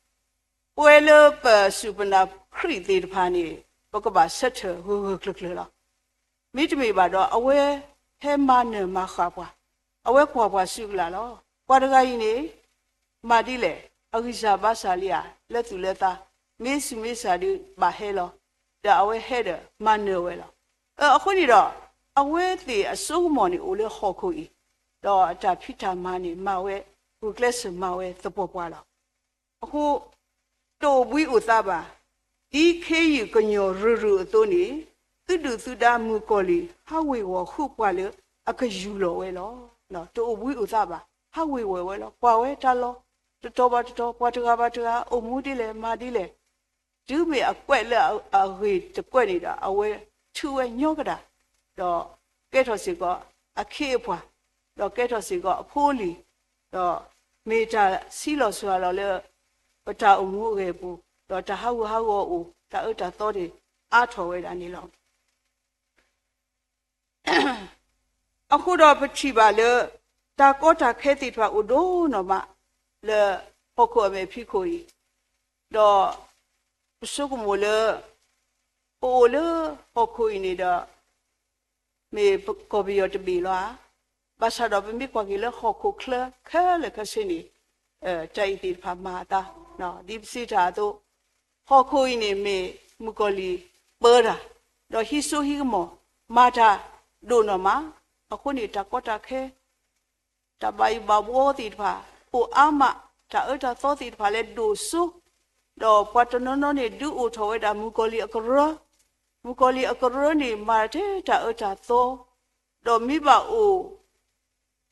ပဝဲလၢပစူၢ်ပနာ်ခရံာ်သ့ၣ်တဖၣ်န့ၣ် ပကဘၣ်ဆၢထၢၣ်ဂၢၢ်ဂၢၢ်ကျၢၤကျၢၤလီၤ. မ့တမ့ၢ်ဘၣ်ဒီး အဝဲဟဲမၤနၢၤမၤဃၣ်ပှၤ, အဝဲကွၢ်ပှၤစုကလၢ်လီၤ. ပှၤတဂၤအံၤန့ၣ် မၤဒ်လဲၣ်, အဂံၢ်စၢ်ဘါစၢ်လံဧါ, လၢသူၣ်လၢသး, မ့ၢ်ဆူးမ့ၢ်စၢ်ဒုးဘၣ်ဟဲလီၤ, ဒီးအဝဲဟဲဒီးမၤနၢၤဝဲလီၤ. အဃိန့ၣ်ဒီး အဝဲသ့ၣ်အစိကမီၤန့ၣ်အိၣ်လၢဟီၣ်ခိၣ်အံၤ, ဒီးအတၢ်ဖံးတၢ်မၤန့ၣ် မၤဝဲ ဂုာ်ကျဲးစၢးမၤဝဲသပှၢ်ပှၢ်လီၤ. အဃိ တအိၣ်ဘှံးအိၣ်သါဘၣ်, ဒ်ခ့ယုၢ်ကညီၢ်ရုၢ်ရုၢ်အသိးန့ၣ်, သုဒုၣ်သုဒါမုၣ်ကီၤလံၢ် ဟးဝ့ၤဝီၤဃုပှၤလၢအကယူၢ်လီၤဝဲလီၤ. တအိၣ်ဘှံးအိၣ်သါဘၣ်, ဟးဝ့ၤဝီၤဝဲလီၤ. ကွၢ်ဝဲတၢ်လီၢ် တတီၤဘၣ်တတီၤ, ပှၤတဂၤဘၣ်တဂၤ အိၣ်မူဒ်လဲၣ် မၤဒ်လဲၣ်, တုၤမ့ၢ်အကွဲးလၢအဂ့ၢ်တကွဲးန့ၣ်ဒီး အဝဲထုးဝဲညီကဒၣ်, ဒီးကဲထီၣ်စ့ၢ်ကီးအခ့အပှၤ, ဒီးကဲထီၣ်စ့ၢ်ကီးအဖိအလံၤ, ဒီးမ့ၢ်တၢ်ဆံးလီၤစှၤလီၤလၢ ပတၢ်အိၣ်မူအဂ့ၢ်အပူၤ, ဒီးတၢ်ဟးဂူာ်ဟးဂီၤအိၣ်, တၢ်အၢတၢ်သီန့ၣ် အါထီၣ်ဝဲဒၣ်န့ၣ်လီၤ. အဃိဒီးပထံၣ်ဘၣ်လၢ တၢ်ကီတၢ်ခဲသ့ၣ်တဖၣ်အိၣ်ဒိၣ်နီၢ်မး လၢဟီၣ်ခိၣ်အမဲာ်ဖံးခိၣ်အံၤ, ဒီးပဆိကမိၣ်လၢ ပအိၣ်လၢဟီၣ်ခိၣ်အံၤန့ၣ်ဒီး မ့ၢ်ကီၢ်ပယီၤတဘ့ၣ်လီၤဧါ. ဘၣ်ဆၣ်ဒီးပမ့ၢ်ကွၢ်က့ၤလၢဟီၣ်ခိၣ်ချၢခဲလၢာ်ခဲဆ့န့ၣ် တၢ်အံၤသ့ၣ်တဖၣ်မၤအသး, ဒ်ပစံးတၢ်အသိး, ဟီၣ်ခိၣ်အံၤန့ၣ်မ့ၢ်မုၣ်ကီၤလံၢ်ပၢတၢ်, ဒီးဟံးစိဟံးကမီၤ မၤတၢ်ဒိၣ်နီၢ်မး, အဃိန့ၣ်တၢ်ကီတၢ်ခဲ တၢ်ဘၣ်ယိၣ်ဘၣ်ဘှီသ့ၣ်တဖၣ် အိၣ်အါမး, တၢ်အၢတၢ်သီသ့ၣ်တဖၣ်လၢဒိၣ်စိ, ဒီးပှၤတနီၤနီၤန့ၣ် ဒုးအိၣ်ထီၣ်ဝဲဒၣ်မုၣ်ကီၤလံၢ်အကရၢ, မုၣ်ကီၤလံၢ်အကရၢန့ၣ် မၤထဲတၢ်အၢတၢ်သီ, ဒီးမ့ၢ်ဘၣ်အိၣ်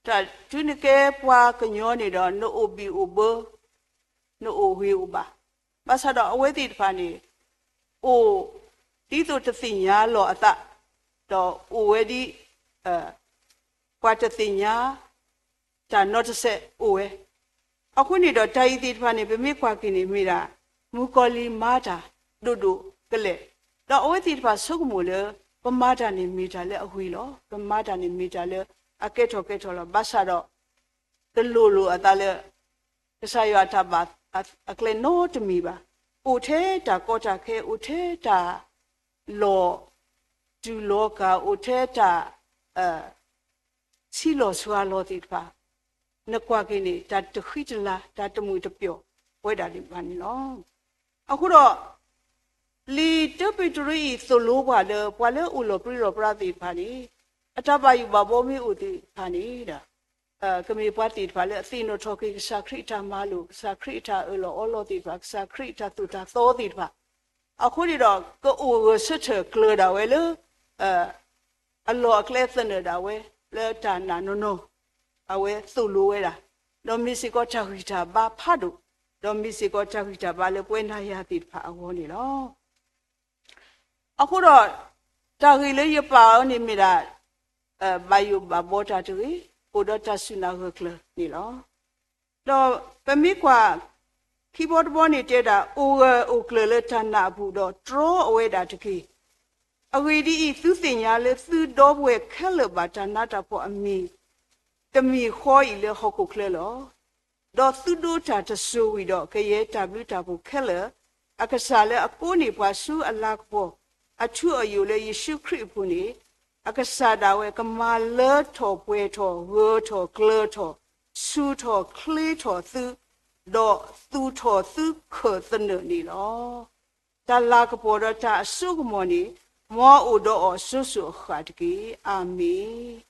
တၢ်တုၤနကဲပှၤကညီန့ၣ်ဒီး နအိၣ်ဘံၣ်အိၣ်ဘၢ, နအိၣ်ဂ့ၤအိၣ်ဘၣ်. ဘၣ်ဆၣ်ဒီးအဝဲသ့ၣ်တဖၣ်န့ၣ် အိၣ်ဒ်သိးတသ့ၣ်ညါလီၤအသး, ဒီးအိၣ်ဝဲဒ် ပှၤတသ့ၣ်ညါ တၢ်နီတစဲးအိၣ်ဝဲ. အဃိန့ၣ်ဒီးတၢ်အံၤသ့ၣ်တဖၣ်န့ၣ် ပမ့ၢ်ကွၢ်က့ၤန့ၣ်မ့ၢ်ဒၣ် မုၣ်ကီၤလံၢ်မၤတၢ်ဒိၣ်ဒိၣ်ကလဲာ်, ဒီးအဝဲသ့ၣ်တဖၣ်ဆိကမိၣ်လၢ ပမၤတၢ်န့ၣ်မ့ၢ်တၢ်လၢအဂ့ၤလီၤ. ပမၤတၢ်န့ၣ်မ့ၢ်တၢ်လၢအကဲထီၣ်ကဲထီၣ်လီၤ. ဘၣ်ဆၣ်ဒီး တလိၣ်လိာ်အသးလၢ ကစၢ်ယွၤအတၢ်ဘၣ်အကျဲနီတမံၤဘၣ်. အိၣ်ထဲတၢ်ကီတၢ်ခဲ, အိၣ်ထဲတၢ်လီၤတူၢ်လီၤကာ်, အိၣ်ထဲတၢ် ဆံးလီၤစှၤလီၤသ့ၣ်တဖၣ်, နကွၢ်က့ၤန့ၣ် တၢ်တဃံတလၤ, တၢ်တမုာ်တပျီၤဝဲဒၣ်ဒံးဘၣ်န့ၣ်လီၤ. အဃိဒီး လံာ်တၢပ့းတရူးအံၤသိၣ်လိပှၤလၢ ပှၤလၢအိၣ်လီၤပြံလီၤပြါသ့ၣ်တဖၣ်န့ၣ် အတၢ်ဘၣ်ယိၣ်ဘၣ်ဘှီမ့ၢ်အိၣ်သ့ၣ်တဖၣ်န့ၣ်ဒီး ကမ့ၢ်ပှၤသ့ၣ်တဖၣ်လၢအသ့ၣ်နီၣ်ထီၣ်က့ၤကစၢ်ခရံာ်အတၢ်မၤလိာ်, ကစၢ်ခရံာ်အတၢ်အၢၣ်လီၤအီလီၤသ့ၣ်တဖၣ်, ကစၢ်ခရံာ်အတၢ်သိၣ်တၢ်သီသ့ၣ်တဖၣ်, အဃိန့ၣ်ဒီး ကအိၣ်ဂၢၢ်ဆိးထၢၣ်ကျၢၤဒၣ်ဝဲလၢ အလီၢ်အကျဲသနၢၣ်ဒၣ်ဝဲလၢတၢ်နာ်နီၢ်နီၢ်, အဝဲသိၣ်လိဝဲဒၣ်, ဒီးမ့ၢ်စ့ၢ်ကီးတၢ်ဂံၢ်တၢ်ဘါဖးဒိၣ်, ဒီးမ့ၢ်စ့ၢ်ကီးတၢ်ဂံၢ်တၢ်ဘါလၢပဝဲနၤယၤသ့ၣ်တဖၣ်အဂီၢ်န့ၣ်လီၤ. အဃိဒီး တၢ်ဂ့ၢ်လၢယပာ်အီၤန့ၣ်မ့ၢ်ဒၣ် ဘၣ်ယိၣ်ဘၣ်ဘှီတၢ်တဂ့ၤ, အိၣ်ဒီးတၢ်စူၢ်နာ်ဂၢၢ်ကျၢၤန့ၣ်လီၤ. ဒီးပမ့ၢ်ကွၢ် ခံဘီတဘီန့ၣ်တဲဒၣ် အိၣ်ဂၢၢ်အိၣ်ကျၢၤလၢတၢ်နာ်အပူၤ ဒီးတြီအဝဲဒၣ်တက့ၢ်. အဂ့ၢ်ဒ်အံၤ, သုသ့ၣ်ညါလၢသုဒီပုၢ်ဝဲၢ်ခဲလၢာ်ဘၣ်တၢ်နးတၢ်ဖှီၣ်အမံၤ တမံၤဃီအံၤလၢဟီၣ်ခိၣ်ချၢလီၤ. ဒီးသုဒိးတၢ်တစိၤဝံၤဒီး ကယဲၢ်တၢ်ဘျုးတၢ်ဖှိၣ်ခဲလၢာ် အကစၢ်လၢအကိးန့ၢ်ပှၤဆူအလၤကပီၤ အထူအယိာ်လၢယ့ၣ်ၡူးခရံာ်အပူၤန့ၣ်, အကစၢ်ဒၣ်ဝဲကမၤလၢထီၣ်ပှဲၤထီၣ် ဂၢၢ်ထီၣ်ကျၢၤထီၣ် ဆူၣ်ထီၣ်ချ့ထီၣ်သု, ဒီးသူၣ်ထီၣ်သုခၢၣ်သနၢၣ်န့ၣ်လီၤ. တၢ်လၤကပီၤဒီးတၢ်အစိကမီၤန့ၣ် မ်အအိၣ်ဒီးအီၤစိၤစိၤအဃၣ်တက့ၢ်. အၤမ့ၣ်.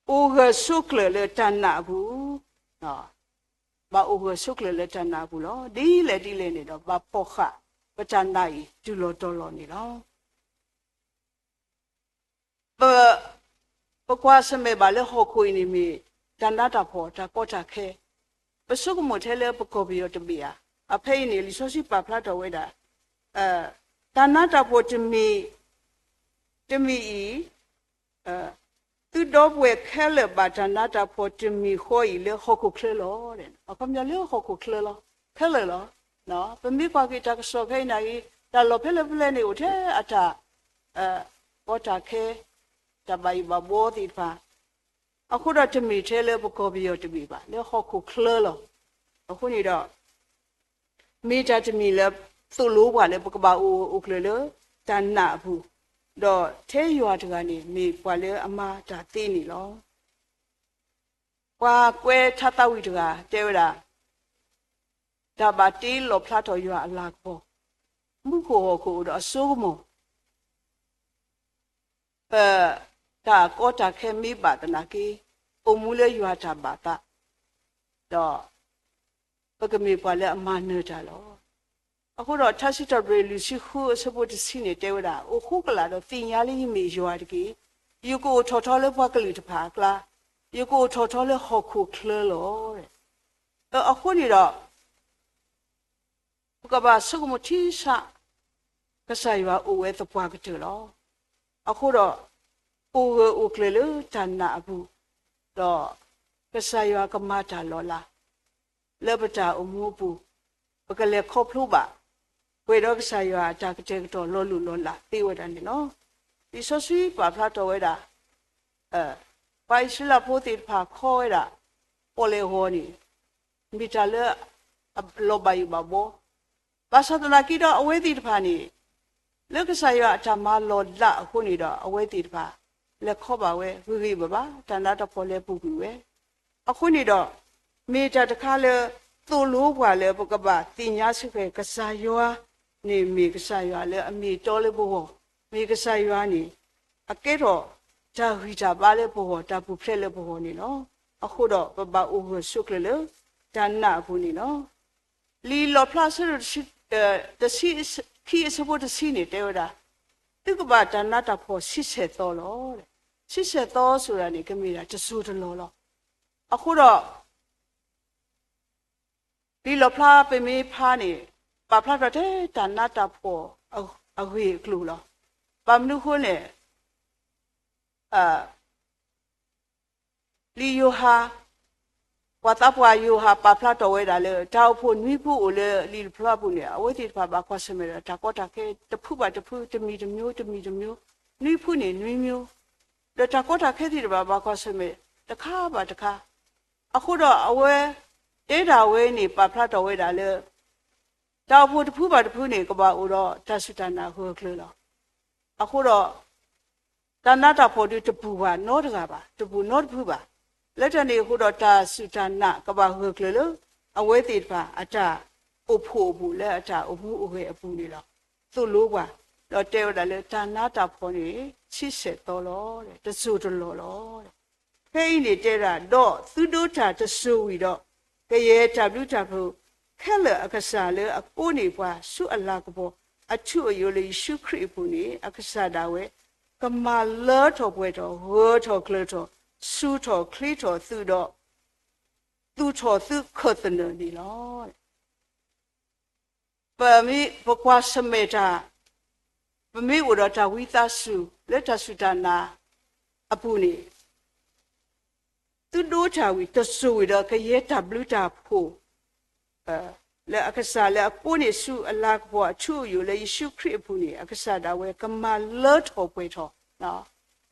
အိၣ်ဂၢၢ်ဆိးကျၢၤလၢတၢ်နာ်အပူၤ, ဘၣ်အိၣ်ဂၢၢ်ဆိးကျၢၤလၢတၢ်နာ်အပူၤလီၤ. ဒ်လဲၣ်ဒ်လဲၣ်န့ၣ်ဒီး ဘၣ်ဖီၣ်ဃာ်ပတၢ်နာ်အံၤတုၤလီၤတီၤလီၤန့ၣ်လီၤ. ပ ပကွၢ်ဆၢၣ်မဲာ်ဘၣ်လၢဟီၣ်ခိၣ်အံၤန့ၣ်မ့ၢ် တၢ်နးတၢ်ဖှီၣ် တၢ်ကီတၢ်ခဲ, ပဆိကမိၣ်ထဲလၢပကီၢ်ပယီၤတဘ့ၣ်ဧါ. အဖဲအံၤန့ၣ် လံာ်စီဆှံပာ်ဖျါထီၣ်ဝဲဒၣ် တၢ်နးတၢ်ဖှီၣ်တမံၤ တမံၤအံၤ သုဒီပုၢ်ဝဲၢ်ခဲလၢာ်ဘၣ်တၢ်နးတၢ်ဖှီၣ်တမံၤဃီအံၤလၢဟီၣ်ခိၣ်ချၢလီၤ. အခီပညီလၢဟီၣ်ခိၣ်ချၢလီၤ, ခဲလၢာ်လီၤ. ပမ့ၢ်ကွၢ်က့ၤတၢ်ကစီၣ်ခဲအံၤန့ၣ်ဂ့ၤ, တၢ်လီၢ်ဖဲလဲၣ်ဖဲလဲၣ်န့ၣ် အိၣ်ထဲအတၢ် ကီတၢ်ခဲ, တၢ်ဘၣ်ယိၣ်ဘၣ်ဘှီသ့ၣ်တဖၣ်, အဃိဒီးတမ့ၢ်ထဲလၢပကီၢ်ပယီၤတဘ့ၣ်ဘၣ်, လၢဟီၣ်ခိၣ်ချၢလီၤ. အဃိန့ၣ်ဒီး မ့ၢ်တၢ်တမံၤလၢ သိၣ်လိပှၤလၢပကဘၣ်အိၣ်ဂၢၢ်အိၣ်ကျၢၤလၢတၢ်နာ်အပူၤ, ဒီးထဲယွၤတဂၤန့ၣ် မ့ၢ်ပှၤလၢအမၤတၢ်သ့န့ၣ်လီၤ. ပှၤကွဲးထါသးဝံၣ်တဂၤတဲဝဲဒၣ် တၢ်ဘၣ်တ့လီၣ်ဖျါထီၣ်ယွၤအလၤကပီၤ, မူခိၣ်ဟီၣ်ခိၣ်အိၣ်ဒီးအစိကမီၤ, ပ တၢ်ကီတၢ်ခဲမ့ၢ်ဘၣ်သနာ်က့ အိၣ်မူလၢယွၤတၢ်ဘၣ်သး, ဒီး ပကမ့ၢ်ပှၤလၢအမၤနၢၤတၢ်လီၤ. အဃိဒီးထါစံးထီၣ်ပတြၢၤလွံၢ်ဆံဃုအဆၢဖိတဆံန့ၣ် တဲဝဲဒၣ် အိၣ်ဃိကလာ်ဒီးသ့ၣ်ညါလၢယမ့ၢ်ယွၤတက့ၢ်. ယကအိၣ်ထီၣ်ထီလၢပှၤကလုာ်တဖၣ်အကျါ, ယကအိၣ်ထီၣ်ထီလၢဟီၣ်ခိၣ်ချၢလီၤ. အဃိန့ၣ်ဒီး ပကဘၣ်ဆိကမိၣ်ထံဆး ကစၢ်ယွၤအိၣ်ဝဲသပှၢ်ကတၢၢ်လီၤ. အဃိဒီး အိၣ်ဂၢၢ်အိၣ်ကျၢၤလၢတၢ်နာ်အပူၤ, ဒီးကစၢ်ယွၤကမၤတၢ်လီၤလး လၢပတၢ်အိၣ်မူအပူၤ, ပကလဲၤခီဖျိဘၣ် ပှဲၤဒီးကစၢ်ယွၤအတၢ်ကတဲာ်ကတီၤလီၤလိၢ်လီၤလးသ့ဝဲဒၣ်န့ၣ်လီၤ. လံာ်စီဆှံပာ်ဖျါထီၣ်ဝဲဒၣ် ပှၤအံၣ်စရ့လးဖိသ့ၣ်တဖၣ်ခီဝဲဒၣ် ပီၣ်လဲၣ်ဂီၤန့ၣ် မ့ၢ်တၢ်လၢ လီၤဘၣ်ယိၣ်ဘၣ်ဘှီ, ဘၣ်ဆၣ်သနာ်က့ဒီးအဝဲသ့ၣ်တဖၣ်န့ၣ် လၢကစၢ်ယွၤအတၢ်မၤလီၤလးအဃိန့ၣ်ဒီး အဝဲသ့ၣ်တဖၣ် လဲၤခီဘၣ်ဝဲဂ့ၤဂ့ၤဘၣ်ဘၣ်, တၢ်နးတၢ်ဖှီၣ်လဲၤပူၤကွံာ်ဝဲ. အဃိန့ၣ်ဒီး မ့ၢ်တၢ်တခါလၢ သိၣ်လိပှၤလၢပကဘၣ်သ့ၣ်ညါစ့ၢ်ကီး ကစၢ်ယွၤန့ၣ်မ့ၢ်ကစၢ်ယွၤလၢအမ့ၢ်အတီလၢပဂီၢ်, မ့ၢ်ကစၢ်ယွၤန့ၣ် အကဲထီၣ်တၢ်ဂံၢ်တၢ်ဘါလၢပဂီၢ်, တၢ်ပူၤဖျဲးလၢပဂီၢ်န့ၣ်လီၤ. အဃိဒီးပဘၣ်အိၣ်ဂၢၢ်ဆိးကျၢၤလၢတၢ်နာ်အပူၤန့ၣ်လီၤ. လံာ်လီၣ်ဖျါအဆၢဒိၣ်တဆံ တဆံ, ခံအဆၢဖိတဆံန့ၣ် တဲဝဲဒၣ်, သုကဘၣ်တၢ်နးတၢ်ဖှီၣ်ဆံဆဲၣ်သီလီၤ. ဆံဆဲၣ်သီဆိဒၣ်န့ၣ် ကမ့ၢ်ဒၣ်တစိၢ်တလီၢ်လီၤ. အဃိဒီး လံာ်လီၣ်ဖျါပမ့ၢ်ဖးန့ၣ် ပာ်ဖျါထီၣ်ထဲတၢ်နးတၢ်ဖှီၣ်အဂ့ၢ်အကျိၤလီၤ. ဘၣ်မနုၤအဃိလဲၣ်, လံာ်ယိၤဟၣ်, ပှၤသးပှၢ်ယိၤဟၣ်ပာ်ဖျါထီၣ်ဝဲဒၣ်လၢ တၢ်အိၣ်ဖှိၣ်နွံဖုအိၣ်လၢလံာ်လီၣ်ဖျါပူၤန့ၣ် အဝဲသ့ၣ်တဖၣ်ဘၣ်ကွၢ်ဆၢၣ်မဲာ်ဒီးတၢ်ကီတၢ်ခဲတဖုဘၣ်တဖု, တမံၤတမျိုး, တမံၤတမျိုး, နွံဖုန့ၣ်နွံမျိုး, ဒီးတၢ်ကီတၢ်ခဲသ့ၣ်တဖၣ်ဘၣ်ကွၢ်ဆၢၣ်မဲာ်တခါဘၣ်တခါ. အဃိဒီးအဝဲတဲဒၣ်ဝဲန့ၣ် ပာ်ဖျါထီၣ်ဝဲဒၣ်လၢ တၢ်အိၣ်ဖှိၣ်တဖုဘၣ်တဖုန့ၣ် ကဘၣ်အိၣ်ဒီးတၢ်စူၢ်တၢ်နာ်ဂၢၢ်ကျၢၤလီၤ. အဃိဒီး တၢ်နးတၢ်ဖှီၣ်ဒုးတပူၤဘၣ်နီတဂၤဘၣ်, တပူၤနီတဖုဘၣ်. လၢတၢ်န့ၣ်အဃိဒီး တၢ်စူၢ်တၢ်နာ်ကဘၣ်ဂၢၢ်ကျၢၤလၢ အဝဲသ့ၣ်တဖၣ်အတၢ်အိၣ်ဖှိၣ်အပူၤ လၢအတၢ်အိၣ်မူအိၣ်ဂဲၤအပူၤန့ၣ်လီၤ. သိၣ်လိပှၤ, ဒီးတဲဝဲဒၣ်လၢတၢ်နးတၢ်ဖှီၣ်န့ၣ် ဆံဆဲၣ်သီလီၤ, တစိၢ်တလီၢ်လီၤ. ဖဲအံၤန့ၣ်တဲဒၣ်, ဒီးသုဒိးတၢ်တစိၢ်ဝံၤဒီး ကယဲၢ်တၢ်ဘျုးတၢ်ဖှိၣ်ခဲလၢာ်အကစၢ်လၢအကိးန့ၢ်ပှၤဆူအလၤကပီၤ အထူအယိာ်လၢယ့ၣ်ၡူးခရံာ်အပူၤန့ၣ် အကစၢ်ဒၣ်ဝဲ ကမၤလၢထီၣ်ပှဲၤထီၣ် ဂၢၢ်ထီၣ်ကျၢၤထီၣ် ဆူၣ်ထီၣ်ချ့ထီၣ်သုဒီး သူၣ်ထီၣ်သုခၢၣ်သနၢၣ်န့ၣ်လီၤ. ပမ့ၢ်ပကွၢ်ဆၢၣ်မဲာ်တၢ်, ပမ့ၢ်အိၣ်ဒီးတၢ်ဝံသးစူၤလၢတၢ်စူၢ်တၢ်နာ်အပူၤန့ၣ်, သုဒိးတၢ်ဝံၤတစိၢ်ဝံၤဒီး ကယဲၢ်တၢ်ဘျုးတၢ်ဖှိၣ် လၢအကစၢ်လၢအကိးန့ၢ်ဆူအလၤကပီၤအထူအယိာ်လၢယ့ၣ်ၡူးခရံာ်အပူၤန့ၣ် အကစၢ်ဒၣ်ဝဲကမၤလၢထီၣ်ပှဲၤထီၣ်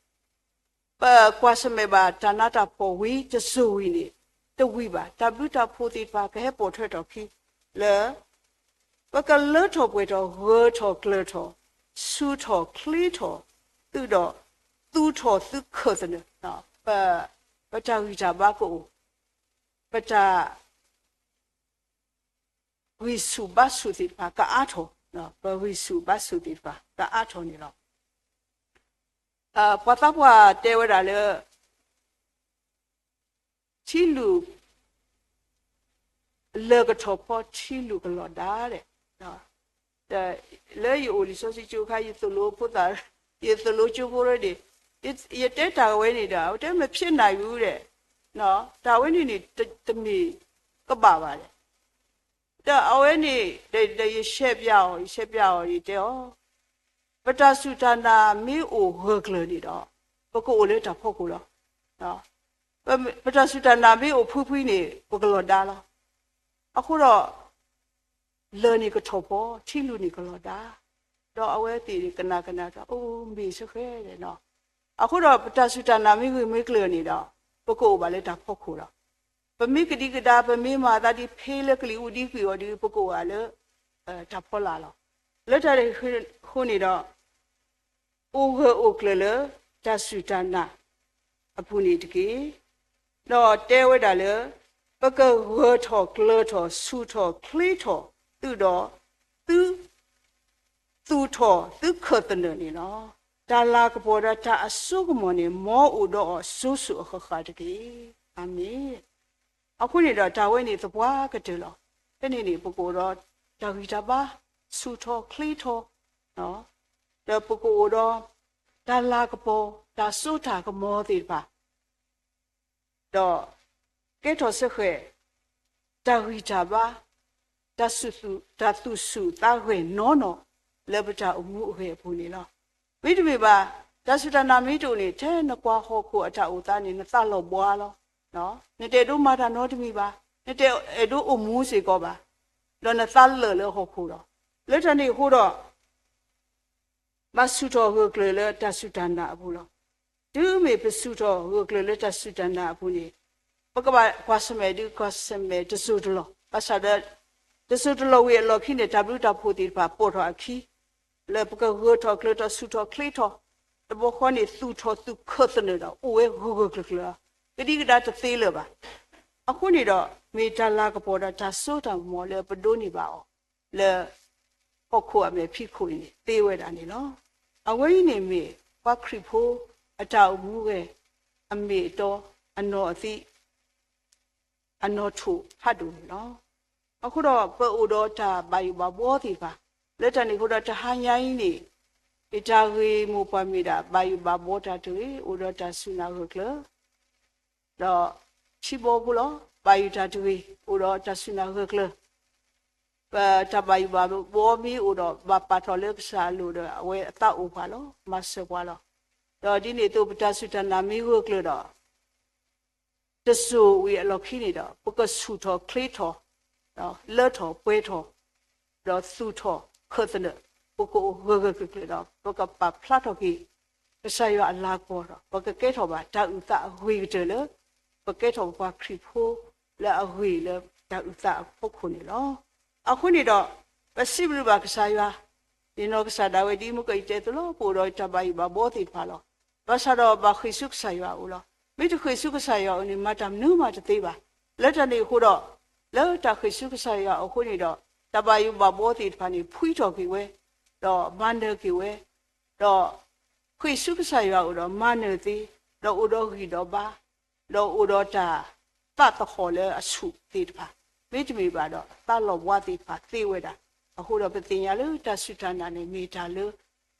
ပကွၢ်ဆၢၣ်မဲာ်ဘၣ်တၢ်နးတၢ်ဖှီၣ်ဝံၤတစိၢ်ဝံၤန့ၣ် တဝံၤဘၣ်. တၢ်ဘျုးတၢ်ဖှိၣ်သ့ၣ်တဖၣ်ကဟဲပိာ်ထွဲထီၣ်ခံလၢ ပကလၢထီၣ်ပှဲၤထီၣ် ဂၢၢ်ထီၣ်ကျၢၤထီၣ် ဆူၣ်ထီၣ်ချ့ထီၣ်သုဒီး သူၣ်ထီၣ်သုခၢၣ်သနၢၣ်, ပတၢ်ဂံၢ်တၢ်ဘါကအိၣ်, ပတၢ် ဂံၢ်ဆူၣ်ဘါဆူၣ်သ့ၣ်တဖၣ်ကအါထီၣ်, ပဂံၢ်ဆူၣ်ဘါဆူၣ်သ့ၣ်တဖၣ်ကအါထီၣ်န့ၣ်လီၤ. ပှၤသးပှၢ်တဲဝဲဒၣ်လၢ ထံလူၢ် လၢၢ်ကထီၣ်ဖီ ထံလူၢ်ကလီၤဒါဒဲး, လၢယအိၣ်လံာ်စီဆှံကၠိအခါ ယသိၣ်လိဖိသၣ်, ယသိၣ်လိကၠိဖိန့ၣ်, ယတဲတၢ်ဝဲန့ၣ်ဒီး အဝဲတဲ မဖြစ်နိုင်ဘူးဒဲး, တၢ်ဝဲန့ၣ်န့ၣ် တမ့ၢ်ကဘၣ်ဘၣ်ဒဲး. ဒီးအဝဲန့ၣ် ဒီးယရှဲပျးအီၤ, ယရှဲပျးအီၤ ယတဲအီၤ, ပတၢ်စူၢ်တၢ်နာ်မ့ၢ်အိၣ်ဂၢၢ်ကျၢၤန့ၣ်ဒီး ပကအိၣ်လၢတၢ်ဖီခိၣ်လီၤ. ပတၢ်စူၢ်တၢ်နာ်မ့ၢ်အိၣ်ဖှံဖှံန့ၣ် ပကလီၤဒါလီၤ. အဃိဒီး လၢၢ်န့ၣ်ကထီၣ်ဖီ, ထံလူၢ်န့ၣ်ကလီၤဒါ, ဒီးအဝဲသ့ၣ်န့ၣ်ကနၣ်ကနၣ်ဒီး အိၣ်မ့ၢ်စ့ၢ်ကီးဒဲးနီၤ. အဃိဒီးပတၢ်စူၢ်တၢ်နာ်မ့ၢ်ဂၢၢ်မ့ၢ်ကျၢၤန့ၣ်ဒီး ပကအိၣ်ဘၣ်လၢတၢ်ဖီခိၣ်လီၤ. ပမ့ၢ်ကဒံကဒါ ပမ့ၢ်မၤသးဒ်ဖဲလၢကလံၤအူဒံကွံာ်အီၤဒီး ပကအိၣ်ဘၣ်လၢ တၢ်ဖီလာ်လီၤ. လၢတၢ်န့ၣ်အဃိန့ၣ်ဒီး အိၣ်ဂၢၢ်အိၣ်ကျၢၤလၢတၢ်စူၢ်တၢ်နာ်အပူၤန့ၣ်တက့ၢ်. ဒီးတဲဝဲဒၣ်လၢ ပကဂၢၢ်ထီၣ်ကျၢၤထီၣ် ဆူၣ်ထီၣ်ချ့ထီၣ်သုဒီး သု သူၣ်ထီၣ်သုခၢၣ်သနၢၣ်န့ၣ်လီၤ. တၢ်လၤကပီၤဒီးတၢ်အစိကမီၤန့ၣ် မ်အိၣ်ဒီးအီၤစိၤစိၤအဃၣ်ဃၣ်တက့ၢ်. အၤမ့ၣ်. အဃိန့ၣ်ဒီးတၢ်ဝဲန့ၣ်သပှၢ်ကတၢၢ်လီၤ. ဖဲန့ၣ်န့ၣ် ပကအိၣ်ဒီးတၢ်ဂံၢ်တၢ်ဘါ ဆူၣ်ထီၣ်ချ့ထီၣ်, ဒီးပကအိၣ်ဒီး တၢ်လၤကပီၤ တၢ်စိတၢ်ကမီၤသ့ၣ်တဖၣ် ဒီး ကဲထီၣ်စ့ၢ်ကီး တၢ်ဂံၢ်တၢ်ဘါ တၢ်သူၣ်ဆူၣ်သးဂဲၤနီၢ်နီၢ် လၢပတၢ်အိၣ်မူအိၣ်ဂဲၤအပူၤန့ၣ်လီၤ. မ့တမ့ၢ်ဘၣ် တၢ်စူၢ်တၢ်နာ်မ့ၢ်တအိၣ်န့ၣ် ထဲနကွၢ်ဟီၣ်ခိၣ်အတၢ်အိၣ်သးန့ၣ် နသးလီၤဘှါလီၤ. နတအဲၣ်ဒိးမၤတၢ်နီတမံၤဘၣ်, နတအဲၣ်ဒိးအိၣ်မူစ့ၢ်ကီးဘၣ်, ဒီးနသးလၢာ်လၢဟီၣ်ခိၣ်လီၤ. လၢတၢ်န့ၣ်အဃိဒီး ဘၣ်ဆူၣ်ထီၣ်ဂၢၢ်ကျၢၤလၢတၢ်စူၢ်တၢ်နာ်အပူၤလီၤ. တုၤမ့ၢ်ပဆူၣ်ထီၣ်ဂၢၢ်ကျၢၤလၢတၢ်စူၢ်တၢ်နာ်အပူၤန့ၣ် ပကဘၣ်ကွၢ်ဆၢၣ်မဲာ်ဒုးကွၢ်ဆၢၣ်မဲာ်တစိၢ်တလီၢ်, ဘၣ်ဆၣ်ဒီး တစိၢ်တလီၢ်ဝံၤအလီၢ်ခံန့ၣ် တၢ်ဘျုးတၢ်ဖှိၣ်သ့ၣ်တဖၣ်ပိာ်ထီၣ်အခံ လၢပကဂၢၢ်ထီၣ်ကျၢၤထီၣ်ဆူၣ်ထီၣ်ချ့ထီၣ်, တဘျီဃီန့ၣ် သူၣ်ထီၣ်သူၣ်ခၢၣ်သနၢၣ်ဒီး အိၣ်ဝဲဂၢၢ်ဂၢၢ်ကျၢၤကျၢၤ, ကဒံကဒါတသ့လၢၤဘၣ်. အဃိန့ၣ်ဒီး မ့ၢ်တၢ်လၤကပီၤဒီးတၢ်စိတၢ်ကမီၤလၢပဒိးန့ၢ်ဘၣ်အီၤ လၢ ဟီၣ်ခိၣ်အမဲာ်ဖံးခိၣ်အံၤန့ၣ် သ့ဝဲဒၣ်န့ၣ်လီၤ. အဝဲအံၤန့ၣ်မ့ၢ် ပှၤခရံာ်ဖိအတၢ်အိၣ်မူဝဲ အမ့ၢ်အတီ အနီၢ်အသံ အနီၢ်ထိၣ်ဖးဒိၣ်န့ၣ်လီၤ. အဃိဒီးပအိၣ်ဒီးတၢ်ဘၣ်ယိၣ်ဘၣ်ဘှီသ့ၣ်တဖၣ်, လၢတၢ်န့ၣ်အဃိဒီးတဟါညါအံၤန့ၣ်, ယတၢ်ဂ့ၢ်မိၢ်ပှၢ်မ့ၢ်ဒၣ် ဘၣ်ယိၣ်ဘၣ်ဘှီတၢ်တဂ့ၤ, အိၣ်ဒီးတၢ်စူၢ်နာ်ဂၢၢ်ကျၢၤ ဒီးထံဘီဖိလီၤ. ဘၣ်ယိၣ်တၢ်တဂ့ၤ, အိၣ်ဒီးတၢ်စူၢ်နာ်ဂၢၢ်ကျၢၤ, ပတၢ်ဘၣ်ယိၣ်ဘၣ်ဘှီမ့ၢ်အိၣ်ဒီး ဘၣ်ပာ်ထီၣ်လၢကစၢ်အလိၤဒီး အဝဲအသးအိၣ်ပှၤလီၤ, မၤစၢၤပှၤလီၤ. ဒီးဒ်န့ၣ်အသိး ပတၢ်စူၢ်တၢ်နာ်မ့ၢ်ဂၢၢ်ကျၢၤဒီး တစိၤဝံၤအလီၢ်ခံန့ၣ်ဒီး ပကဆူၣ်ထီၣ်ချ့ထီၣ်, လၢထီၣ်ပှဲၤထီၣ်, ဒီးသူၣ်ထီၣ်ခၢၣ်သနၢၣ်, ပကအိၣ်ဂၢၢ်ဂၢၢ်ကျၢၤကျၢၤဒီး ပကပာ်ဖျါထီၣ်က့ၤ ကစၢ်ယွၤအလၤကပီၤဒီး ပကကဲထီၣ်ဘၣ်တၢ်အုၣ်သးအဂ့ၤကတၢၢ်လၢ ပကဲထီၣ်ပပှၤခရံာ်ဖိလၢအဂ့ၤလၢတၢ်အုၣ်သးအဖီခိၣ်န့ၣ်လီၤ. အဃိန့ၣ်ဒီး ပစံးဘျုးဘၣ်ကစၢ်ယွၤ, ယနီၢ်ကစၢ်ဒၣ်ဝဲဒ်မုၢ်ကယတဲအသိးလီၤ, ပအိၣ်ဒီးတၢ်ဘၣ်ယိၣ်ဘၣ်ဘှီသ့ၣ်တဖၣ်လီၤ. ဘၣ်ဆၣ်ဒီးဘၣ်ဃ့ၢ်ဆူကစၢ်ယွၤအအိၣ်လီၤ. မ့ၢ်တဃ့ၢ်ဆူကစၢ်ယွၤအအိၣ်န့ၣ် မၤတၢ်မနုၤမးတသ့ဘၣ်. လၢတၢ်န့ၣ်အဃိဒီး လၢတၢ်ဃ့ၢ်ဆူကစၢ်ယွၤအအိၣ်အဃိန့ၣ်ဒီး တၢ်ဘၣ်ယိၣ်ဘၣ်ဘှီသ့ၣ်တဖၣ်န့ၣ် ဖှံထီၣ်က့ၤဝဲ, ဒီးမၤနၢၤက့ၤဝဲ, ဒီး ဃ့ၢ်ဆူကစၢ်ယွၤအအိၣ်ဒီးမၤနၢၤသ့, ဒီးအိၣ်ဒီးဂံၢ်ဒီးဘါ, ဒီးအိၣ်ဒီးတၢ်သးသဟီၣ်လၢအဆူၣ်သ့ၣ်တဖၣ်, မ့တမ့ၢ်ဘၣ်ဒီးအသးလီၤဘှါသ့ၣ်တဖၣ်သ့ဝဲဒၣ်. အဃိဒီးပသ့ၣ်ညါလၢတၢ်စူၢ်တၢ်နာ်န့ၣ် မ့ၢ်တၢ်လၢ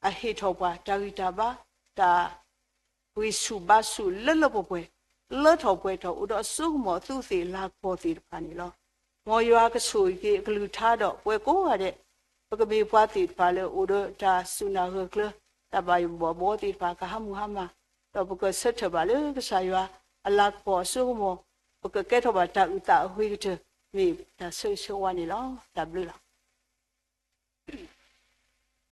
အဟ့ၣ်ထီၣ်ပှၤတၢ်ဂံၢ်တၢ်ဘါ, တၢ် ဂံၢ်ဆူၣ်ဘါဆူၣ်လၢလၢပှဲၤပှဲၤ, လၢထီၣ်ပှဲၤထီၣ် အိၣ်ဒီးအစိကမီၤအသူးအသ့ၣ်အလၤကပီၤသ့ၣ်တဖၣ်န့ၣ်လီၤ. မ်ယွၤကဆိၣ်ဂ့ၤက့ၤအကလုၢ်ကထါဒီးပဝဲကိးဂၤဒဲး, ပကမ့ၢ်ပှၤသ့ၣ်တဖၣ်လၢအိၣ်ဒီးတၢ်စူၢ်နာ်ဂၢၢ်ကျၢၤ, တၢ်ဘၣ်ယိၣ်ဘၣ်ဘှီသ့ၣ်တဖၣ်ကဟးမုၢ်ဟါမၢ်, ဒီးပကဆၢထၢၣ်ဘၣ်လၢကစၢ်ယွၤအလၤကပီၤအစိကမီၤ, ပကကဲထီၣ်ဘၣ်တၢ်အုၣ်သးအဂ့ၤကတၢၢ်, မ့ၢ်တၢ်ဆၢဂ့ၤဆၢဝါန့ၣ်လီၤ. တၢ်ဘျုးလီၤ.